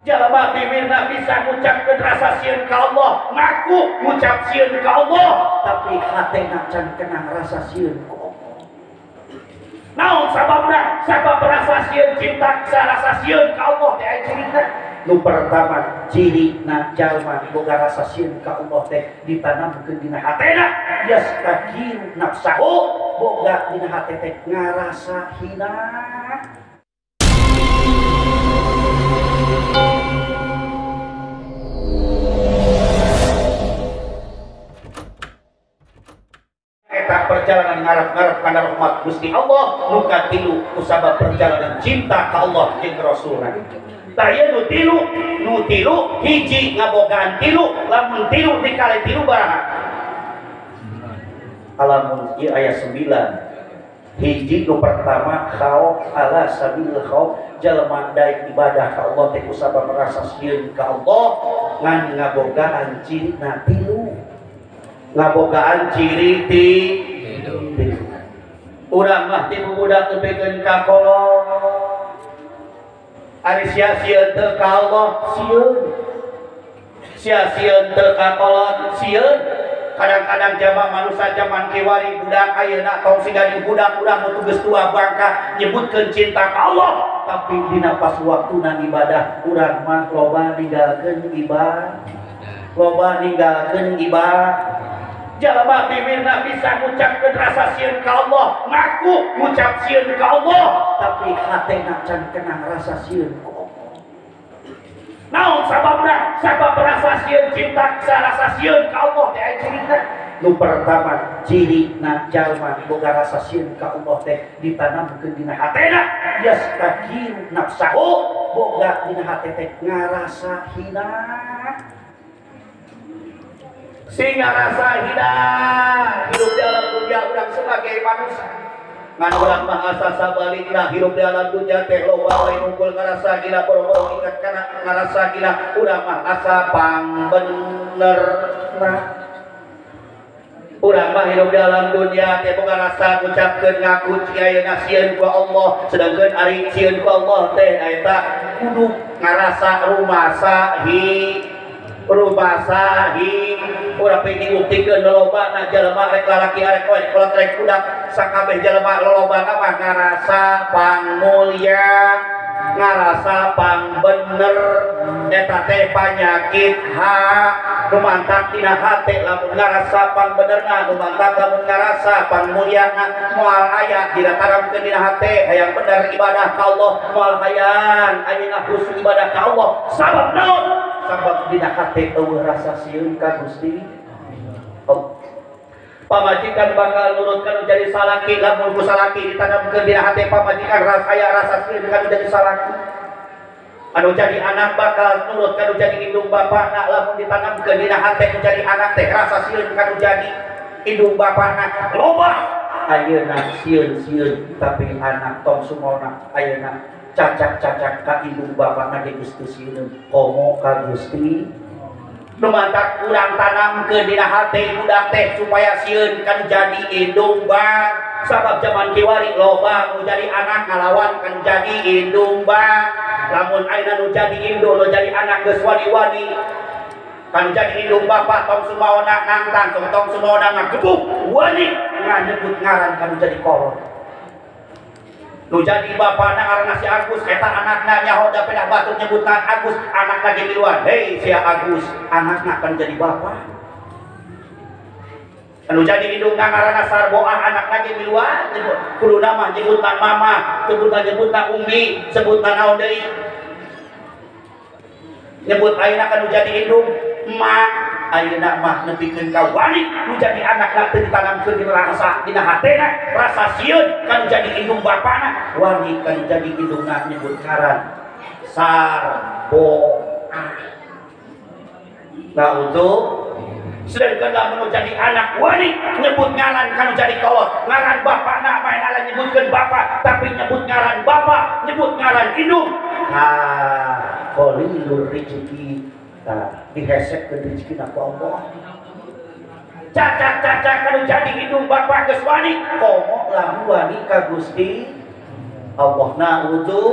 Jalma bibirna bisa ngucapkeun rasa sieun ka Allah, ngaku ngucap sieun ka Allah, tapi hatena can kena rasa sieun ku Allah. Naon sababna? Sabab rasa sieun cinta rasa sieun ka Allah teh aya cirina. Nu pertama cirina jalma boga rasa sieun ka Allah teh ditanamkeun dina hatena, yastakiru nafsahu, boga dina hate teh ngarasa hina. Eta perjalanan ngarep-ngarep kana rahmat Gusti Allah nu katilu kusabab perjalanan cinta ka Allah jeung Rasulna. Tah ieu nu tilu hiji ngabogaan tilu, lamun tilu dikali tilu baraha. Alamun ieu aya 9. Hiji nu pertama khauf ala sabil khauf, jalma daek ibadah ka Allah teh kusabab rasa sieun ka Allah ngan ngabogaan cirina tilu. Ngabogaan ciri tilu. Urang mah ti budak tepikeun ka kolot. Ari sia sieun teu ka Allah sieun. Sia sieun teu ka kolot sieun. Kadang-kadang jama manusia zaman kiwari budak ayeuna tong siga di budak urang nu geus tua bangka nyebutkeun cinta ka Allah, tapi dina pas waktuna ibadah urang mah loba ninggalkeun ibadah. Loba ninggalkeun ibadah. Jalma bibirna bisa ngucapkeun rasa sieun ka Allah, ngaku ngucap sieun ka Allah, tapi hatena can kena rasa sieun ku Allah. Naon sababna? Sabab rasa sieun cinta rasa sieun ka Allah teh aya cirina. Nu pertama cirina jalma boga rasa sieun ka Allah teh ditanamkeun dina hatena, yastakiru nafsahu, boga dina hate teh ngarasa hina. Sehingga rasa hina hidup dalam dunia urang sebagai manusia. Ngan urang mah asa sabalikna hidup dalam dunia teh loba wae nungkul ngarasa gila, boro-boro ingat kana ngarasa gila, urang mah asa pangbenerna. Urang mah hidup dalam dunia teh boga rasa ngucapkeun ngaku ayeuna sieun ku Allah, sedangkeun ari sieun ku Allah teh eta kudu ngarasa rumasa hi rumasa hi. Urang pengen dibuktikeun lolobana jalma rek lalaki arek we kolot rek budak sakabeh jalma lolobana mah ngarasa pangmulya, ngarasa pangbener. Eta teh panyakit ha nu mantak dina hate lamun ngarasa pangbenerna, nu mantak lamun ngarasa pangmulyana moal aya ditaramkeun dina hate hayang bener ibadah ka Allah, moal hayang ayeuna khusus ibadah ka Allah. Sabab naon? Sabab dina hate eueuh rasa sieun ka Gusti Allah. Pamajikan bakal nurut kanu jadi salaki, lamun ku salaki ditanamkeun dina hate pamajikan aya rasa sieun kanu jadi salaki. Anu jadi anak bakal nurut kanu jadi indung bapakna, lamun ditanamkeun dina hate nu jadi anak teh rasa sieun kanu jadi indung bapakna. Loba ayeuna sieun-sieun tapi anak tong sumona ayeuna cacak-cacak ka indung bapakna ge geus teu sieun komo ka Gusti. Nu mantak urang tanamkeun dina hate budak teh supaya sieun kanu jadi indung ba. Sabab zaman kiwari loba nu jadi anak ngalawan kanu jadi indung ba. Lamun ayeuna nu jadi indung nu jadi anak geus wani-wani kanu jadi indung bapak tong sumaona nangtang, tong sumaona ngagebuk wani nganyebut ngaran kanu jadi kolot. Nu jadi bapakna ngaranna si Agus, eta anakna nyaho da pedah batur nyebutan Agus, anakna ge miluan, hei si Agus, anakna kan jadi bapak. Anu jadi indungna ngaranna Sarboah, anakna ge miluan, kuduna mah nyebutan mama, sebutan nyebutan umi, sebutan naon deui. Nyebut ayeuna kanu jadi indung emak, ayeuna mah nepikeun ka wani nu jadi anakna teu ditanamkeun dina rasa dina hatena rasa sieun kanu jadi indung bapana, wani kanu jadi indungna nyebut ngaran Sarboah. Nah untuk sedangkan lamun jadi anak wani nyebut ngaran kanu jadi kolot, ngaran bapana main ala nyebutkeun bapak, tapi nyebut ngaran bapak, nyebut ngaran indung, ha qalilur rizki. Nah, dihesekkeun rezeki ku Allah. Cacak-cacak kanu jadi indung bapak geus wani, komo lamun wani ka Gusti. Allah na'udzu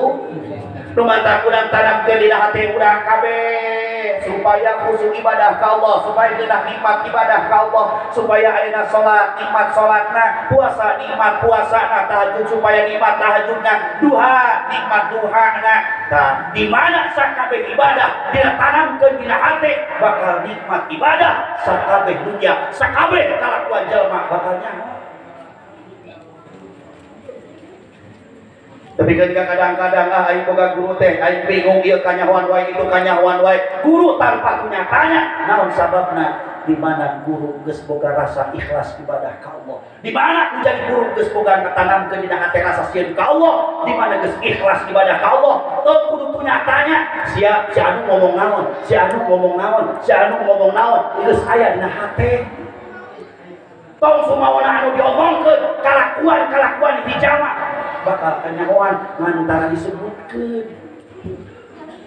lumantak urang tanamkeun dina hate urang kabeh supaya khusyuk ibadah ka Allah, supaya geunah nikmat ibadah ka Allah, supaya ayeuna salat nikmat salatna, puasa nikmat puasana, tahajud supaya nikmat tahajudna, duha nikmat duhana. Tah di mana sakabeh ibadah dina tanamkeun dina hate bakal nikmat ibadah sakabeh dunya, sakabeh kalakuan jelema bakal nyaho. Tapi ketika kadang-kadang aing boga guru teh aing bingung ieu kanyahoan wae itu kanyahoan wae, guru tanpa kunyatanya naon sababna? Di mana guru geus boga rasa ikhlas ibadah ka Allah, di mana menjadi guru geus boga ngatanamkeun dina hate rasa sieun ka Allah, di mana geus ikhlas ibadah ka Allah teu kudu kunyatanya sia si anu ngomong naon, si anu ngomong naon, si anu ngomong naon, geus aya dina hate. Tong sumawana anu diomongkeun kalakuan-kalakuan hijama bakal kanyahoan ngantara disebutkeun.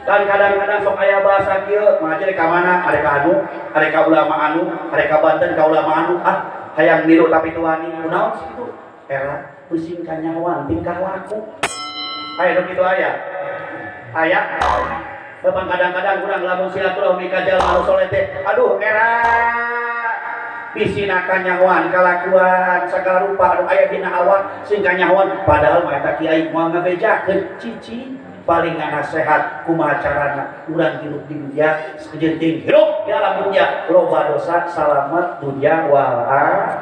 Dan kadang-kadang sok aya bahasa kieu, ngaji ka mana? Arek ka anu, arek ka ulama anu, arek ka Banten ka ulama anu, ah hayang niru tapi tuani kunaon sih kitu? Era pusing kanyahoan tingkah laku. Aya nu kitu aya. Aya. Bapak kadang-kadang urang lamun silaturahmi ka jalma anu soleh teh, aduh era bisina kanyahoan kalakuan segala rupa anu aya dina awak sing kanyahoan, padahal mah eta kiai moal ngabejakeun cici paling nasehat kumaha carana urang hirup di dunia sejenting hirup di alam dunia loba dosa salamat dunia wal akhirah.